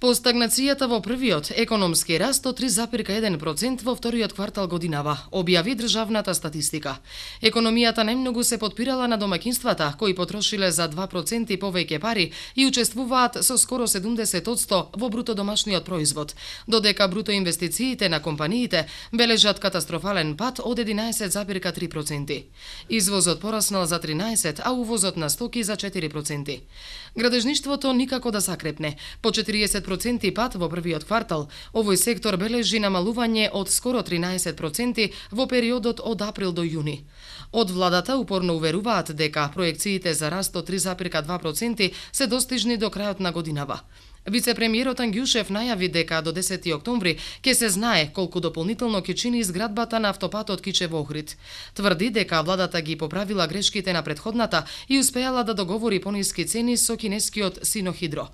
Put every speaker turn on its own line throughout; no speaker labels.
По стагнацијата во првиот економски раст од 3,1% во вториот квартал годинава, објави државната статистика. Економијата најмногу се потпирала на домаќинствата, кои потрошиле за 2% повеќе пари и учествуваат со скоро 70% во бруто домашниот производ, додека бруто инвестициите на компаниите бележат катастрофален пат од 11,3%. Извозот пораснал за 13%, а увозот на стоки за 4%. Градежништвото никако да сакрепне. По 40% пат во првиот квартал, овој сектор бележи намалување од скоро 13% во периодот од април до јуни. Од владата упорно уверуваат дека проекциите за раст од 3,2% се достижни до крајот на годинава. Вице-премиерот Ангјушев најави дека до 10 октомври ќе се знае колку дополнително ќе чини изградбата на автопатот Кичево-Охрид. Тврди дека владата ги поправила грешките на претходната и успеала да договори пониски цени со кинескиот Синохидро.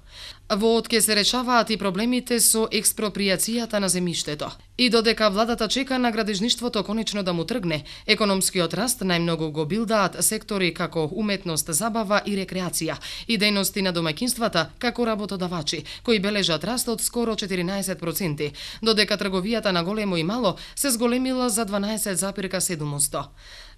Во од ќе се решаваат и проблемите со експроприацијата на земјиштето. И додека владата чека на градежништвото конечно да му тргне, економскиот раст најмногу го билдаат сектори како уметност, забава и рекреација и дејности на домаќинствата како работодавачи, кои бележат раст од скоро 14%, додека трговијата на големо и мало се зголемила за 12,7%.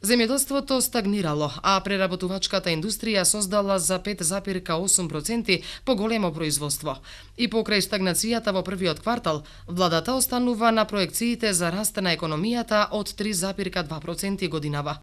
Земјоделството стагнирало, а преработувачката индустрија создала за 5,8% поголемо производство. И покрај стагнацијата во првиот квартал, владата останува на проекциите за раст на економијата од 3,2% годинава.